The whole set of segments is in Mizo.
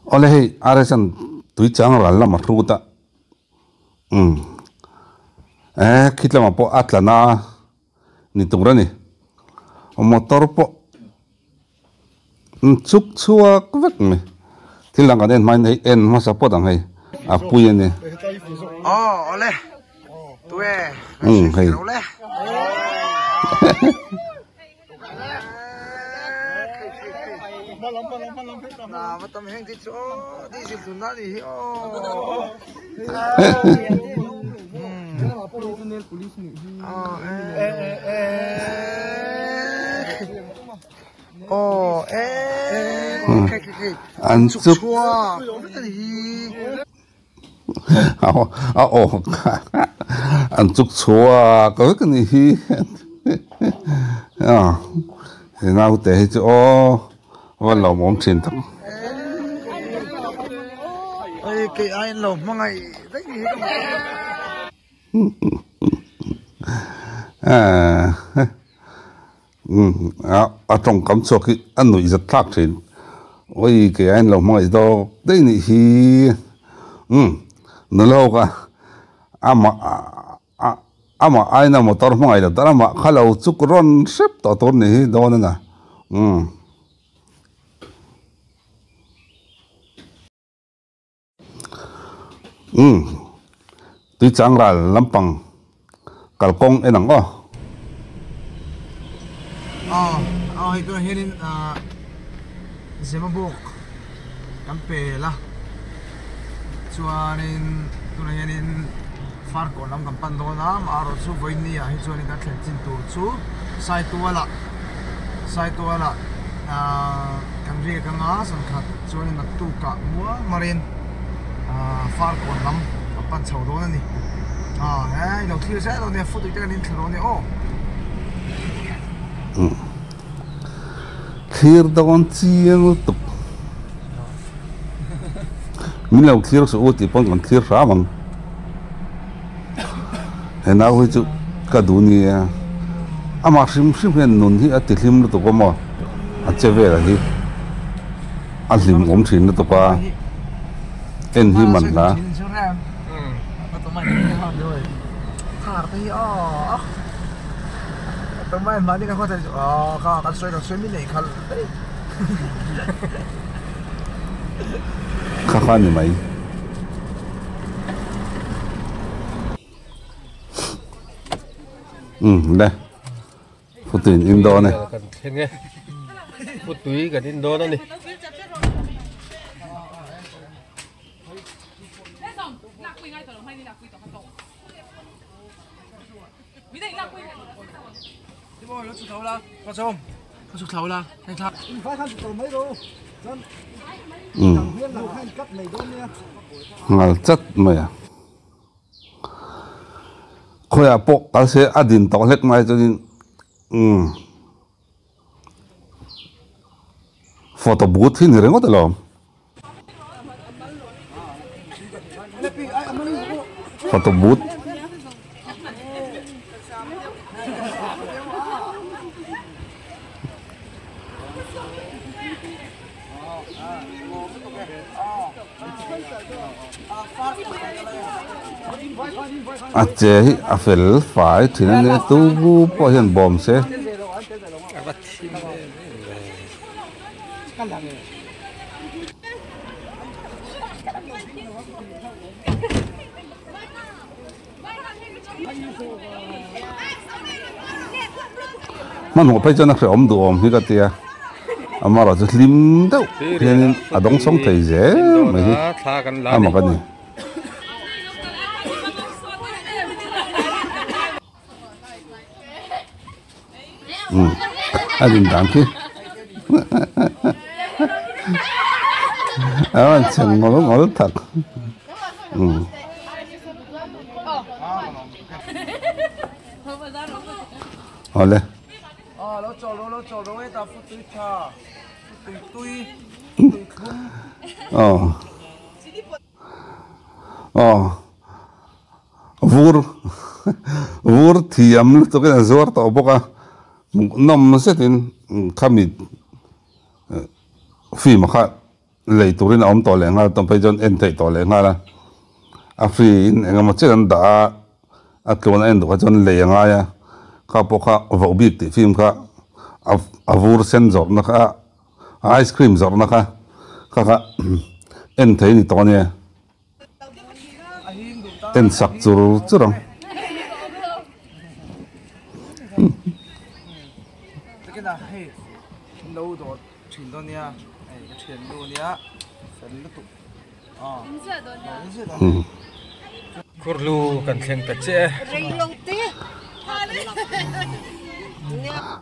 Awle hei RSN tui chang ral lam a hrut a umm eh khi lamah pawh a tla na ni tur a ni motor pawh chuk chhuak vek mai thil dang kan en hmain hei en hmasa pawt ang hei a pui a ni. Umm hei. An chuk a aw kha an chuk chhuak vek a nih hi a he naute hi chu aw a lawmawm thin tak. A tawngkam chhuak hi a nuih zat thlak thin. Ui kei aiin lo hmangaih dawk daih nih hi. Umm nula ho kha amah amah aina motor hmangaih lo tan amah kha lo chuk rawn hrep tawh tur nih hi dawn a na. Umm. Umm tui chang ral lampang kalkawng en ang aw. Aw aw hei tunah hianin ah Zemabawk kan pel a chuanin tunah hianin Farkawn lam kan pan dawn a amaherawhchu vawiin ah hi chuanin kan thlen chin tur chu Saitualah Saitualah ah kan riak anga sankhat chuanin naktukah mual marin ah Farkawn lam kan pan chho dawn a ni ah he ilo thlir zel dawn nia foot te kan inthla dawn nia aw. Thlir dawn chiang lutuk min lo thlir suh u tih pawn kan thlir hram ang. He nau hi chu ka duh nia amah hrim hrim hian nun hi a ti hlim lutuk a maw a che vel hi a hlim awm thin lutuk a en hi man hla. Kha kha ni mai. Umm le putui in in dawn e. Kan thleng e putui kan in dawn a ni. Nghal chat mai a. Khawiah pawh kal se a din tawh hlek mai chuanin umm photo booth hi ni ringawt alawm. Photo booth. A che hi a fel fai thin a nia tu pawh hian bawm se. Hmanhmawh phei chuan a hrehawm duhawm hi ka tia amaherawh chu hlim deuh hianin a dawng sawng thei zel mai hi a mak a ni. Umm a din dan khi a rawn chhe ngawl ngawl tak umm. Awle. Aw. Aw. Vur vur thiam lutuk in a zuar tawh bawk a hmuhnawm zetin khami film kha. Lei turin a awm tawh leh nghal tawng phei chuan en theih tawh leh nghal a, a free in eng emaw chiah an dah a, a tluan a en duh kha chuan lei a ngai a, kha pawh kha voh bik tih film kha a a vur sen zawrhna kha a ice cream zawrhna kha kha kha en thei a ni tawh a nia, en sak chur chur ang. Thin dawn nia hei ka thian nu nia fel lutuk aw in ziah dawn nia in ziah dawn nia. Khurhlu kan thleng ta che.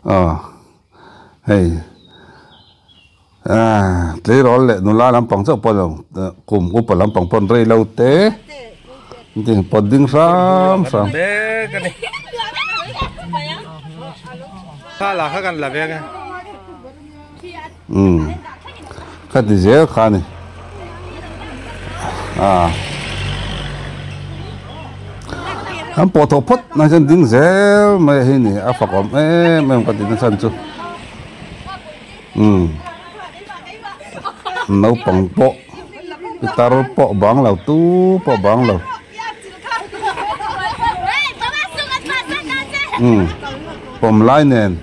Aw hei tleirawl leh nula lampang chauh pawh lo kum upa lampang pawn rei lo te pawt ding hram hram. Thla la kha kan la vek e. Umm ka ti zel kha a ni ah an pawh tawh phawt na hian ding zel mai hi ni a fak awm em em ka ti nachhan chu umm naupang pawh pitar pawh bang lo tu pawh bang lo. Umm pawm lai nen.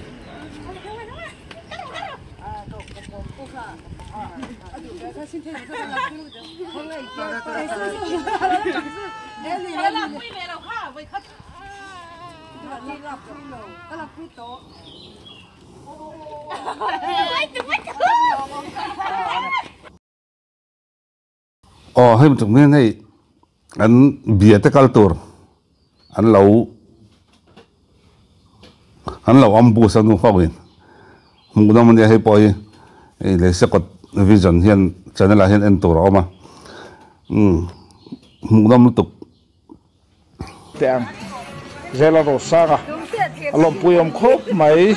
Aw hei chung hian hei an bia te kal tur an lo an lo ambush a nu ho in hmuh nawm ania hei pawh hi hei Leisekawt vision hian channel ah hian en tur a awm a umm hmuh nawm lutuk. Teh ang Zela Rosanga a lawmpui awm khawp mai.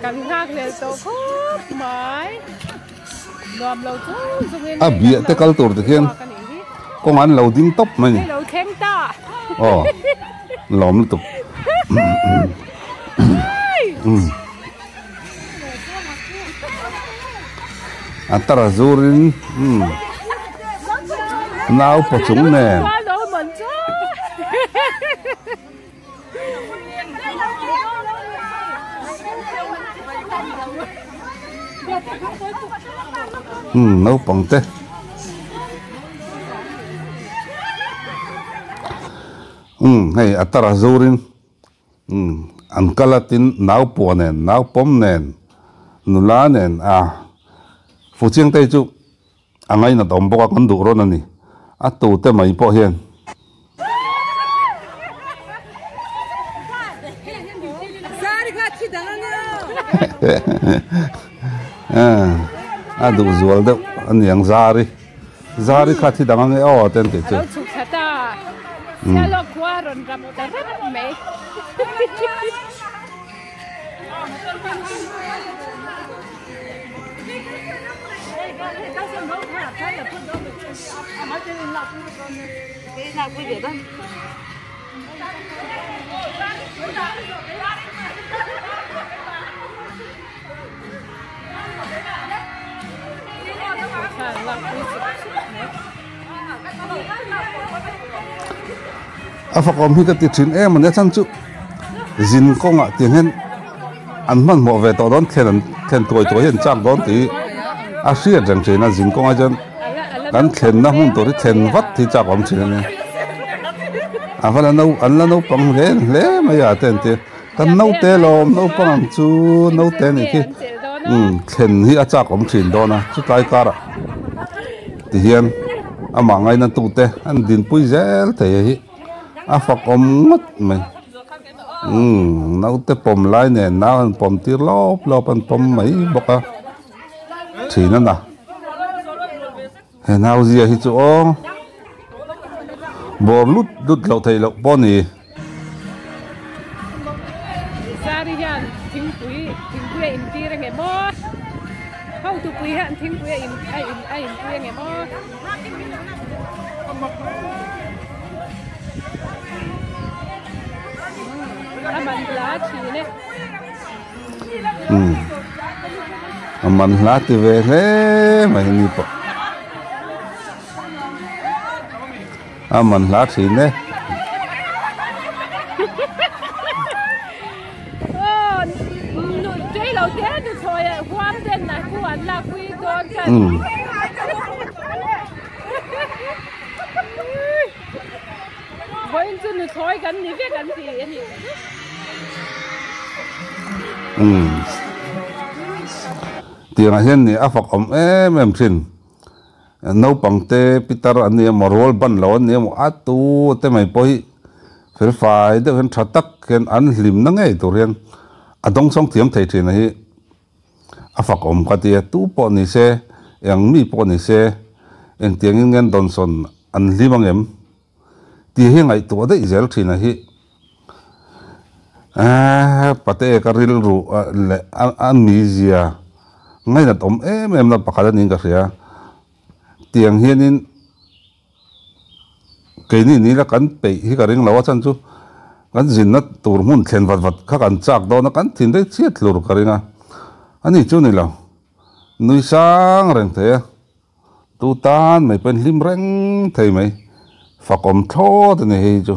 Kan nghak hlel tawh khawp mai. Nuam lo chung chungin A biah te kal tur te khian kawng an lo ding tawp mai ni. Hei lo thleng ta. Aw lawm lutuk. A tar zurin umm nau paw chung nen. Umm naupang te. Umm hei a tar zurin. Umm, an kal a tin nau pua nen, nau pawm nen, nula nen a Fuchiangtei chu a ngainat awm bawk a, kan duh rawn a ni. A tute mai pawh hian. A duh zual deuh a niang Zari. Zari kha thi dang ange aw te an tih chu. A lo chhuk thla ta. Sialawk khua rawn rap ta rap mai. A fakawm hi ka ti thin em a nia chhan chu zin kawngah tiang hian an hmanhmawh ve tawh dawn thlen an thlen tuai tuai hi an chak dawn tih hi a hriat reng thin a zin kawngah chuan kan thlenna hmun tur hi thlen vat hi chak awm thin a nia a va la an la naupang hle hle mai a te an ti. Kan naute lawm naupang ang chu naute a nih khi umm thlen hi a chak awm thin dawn a chutlai karah ti hian amah ngaina tute an dinpui zel thei a hi a fak awm ngawt mai umm naute pawm lai nen nau an pawm tir lawp lawp an pawm mai bawk a thin a na he nau zia hi chu aw bawr lut lut loh theih loh pawh a ni. Zari hian thingpui thingpui a intir ange maw hotupui hian thingpui a in a in a inpui ange maw. A man hla thin e. Umm. A man hla ti ve hle mai ni pawh. A man hla thin e. Tiangah hian ni a fak awm em em thin. Naupang te pitar an ni emaw rual ban lo an ni emaw a tu te mai pawh hi fel fai deuh hian tha tak hian an hlimna ngei tur hian a dawngsawng thiam thei thin a hi a fak awm ka ti a. Tu pawh ni se eng mi pawh ni se engtiangin nge an dawnsawn an hlim ang em tih hi ngaihtuah daih zel thin a hi Eeh pate ka rilru leh a mizia ngainat awm em em na pakhat a niin ka hria. Tiang hianin keini nila kan peih hi ka ring lo a chhan chu kan zinna tur hmun thlen vat vat kha kan chak dawn a kan thin rei chhiat hlur ka ring a. Ani chu ni lo nui sang reng thei a tu tan mai pawhin hlim reng thei mai fakawm thlawt a ni hei chu.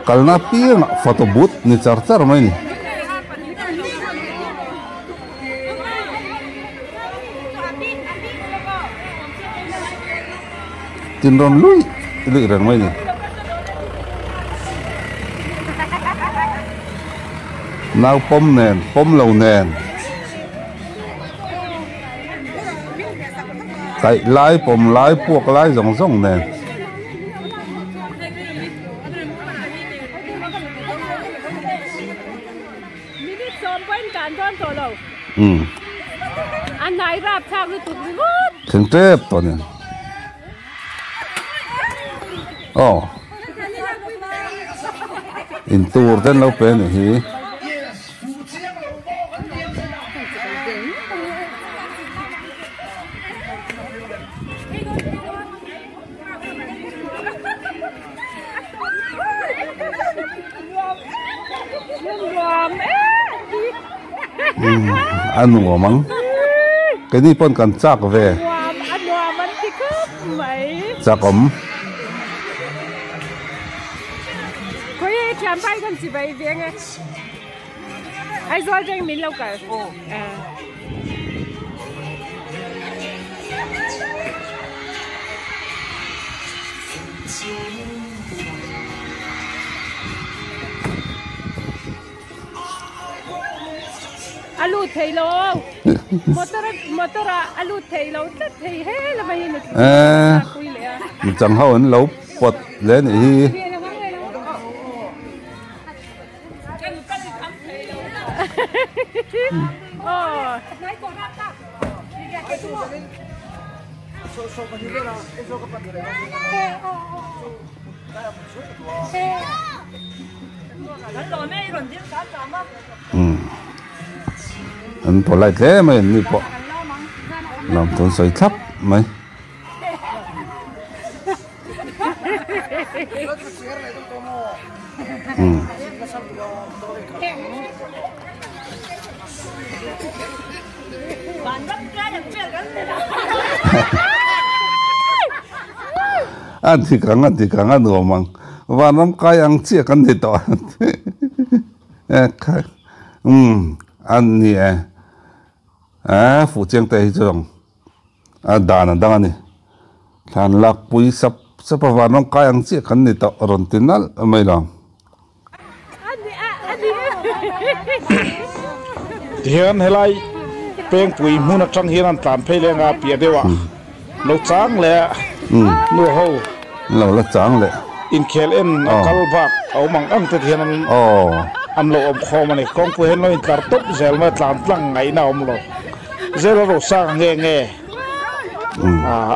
Kalna apiangah photo booth ni char char mai a ni. Tin rawn luih luih reng mai a ni. Nau pawm nen pawm lo nen kaih lai pawm lai puak lai zawng zawng nen. Thleng tep tawh a ni. Aw in tur te an lo pe a nih hi. A nuam ang keini pawn kan chak ve chak awm. A lut thei lo motor motor ah a lut thei lo tlat thei he lamah hian a michang ho an lo pawt hle a nih hi. An polite hle mai an ni pawh lawmthu an sawi thlap mai. A dik ang a dik ang a nuam ang vanram kai ang chiah kan ni tawh e khai umm a ni e eh fuh chiang te hi chu zawng a dan a dang a ni thlan lak pui sap sap a vanram kai ang chiah kan ni tawh rawn ti nalh mai lo. Tihian helai pengpui hmun atang hian an tlan phei leng a piah deuh ah lo chang leh nu ho lo la chang leh inkhel en a kal bak a awm ang ang te tihian an an lo awm khawm a ni kawngpui hian lo intlar tawp zel mai a tlan tlang ngaihna a awm lo zel a rosang a nge nge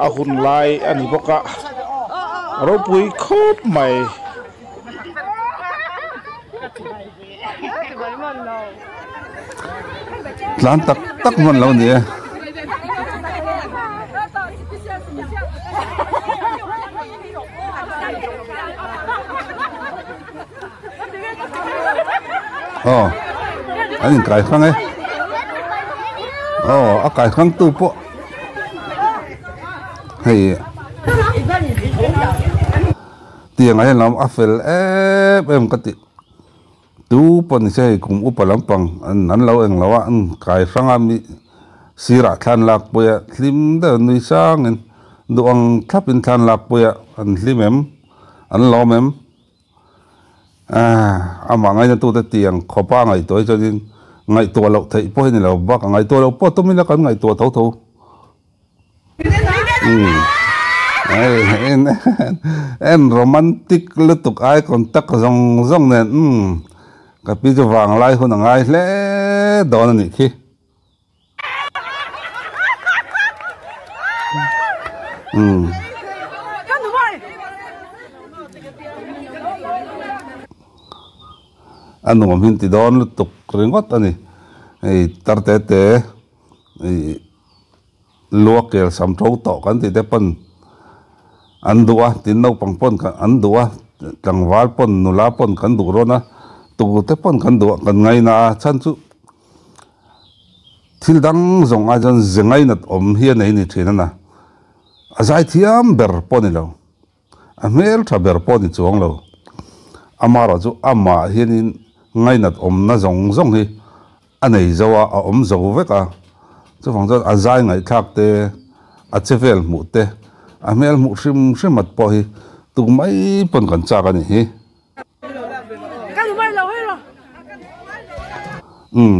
a hun lai a ni bawk a ropui khawp mai. tlan tak tak hman lo ni e. Aw an in kai hrang e aw a kai hrang tu pawh hei tiang ah hian lam a fel em em ka tih tu pawh ni se hei kum upa lampang an lo eng lo a an kai hrang a mi sirah thlan lak pui a hlim deuh nui sang in duh ang thlap in thlan lak pui a an hlim em an lawm em. Amah ngainatute tiang khawpa ngaihtuah hi chuanin ngaihtuah loh theih pawh hi ni lo bak a, ngaihtuah loh pawh tum ila kan ngaihtuah tho tho. Umm en romantic lutuk icon tak zawng zawng nen umm ka pi chu vanglai hun a ngai hle dawn a nih khi. Umm. A nuam hin ti dawn lutuk ringawt a ni. Hei tar te te ih lua kel sam to tawh kan tih te pawn an duh a, tin naupang pawn an duh a, tlangval pawn nula pawn kan duh rawn a, tute pawn kan duh a kan ngaina a chhan chu. Thil dang zawng ai chuan ze ngainat awm hi a nei ni thin a na. A zaithiam ber pawh ni lo, a hmel tha ber pawh ni chuang lo. Amaherawh chu amah hianin ngainat awmna zawng zawng hi a nei zo a, a awm zo vek a. Chuvang chuan a zai ngaihthlak te, a che vel hmuh te, a hmel hmuh hrim hrim at pawh hi tuk mai pawn kan chak a nih hi. Umm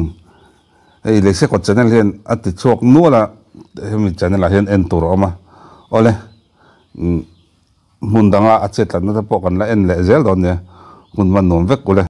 hei Lehsekawt channel hian a ti chhuak nual a hemi channel ah hian en tur a awm a awle umm hmun danga a chet tlatna te pawh kan la en leh zel dawn nia hmun hman nuam vek ule.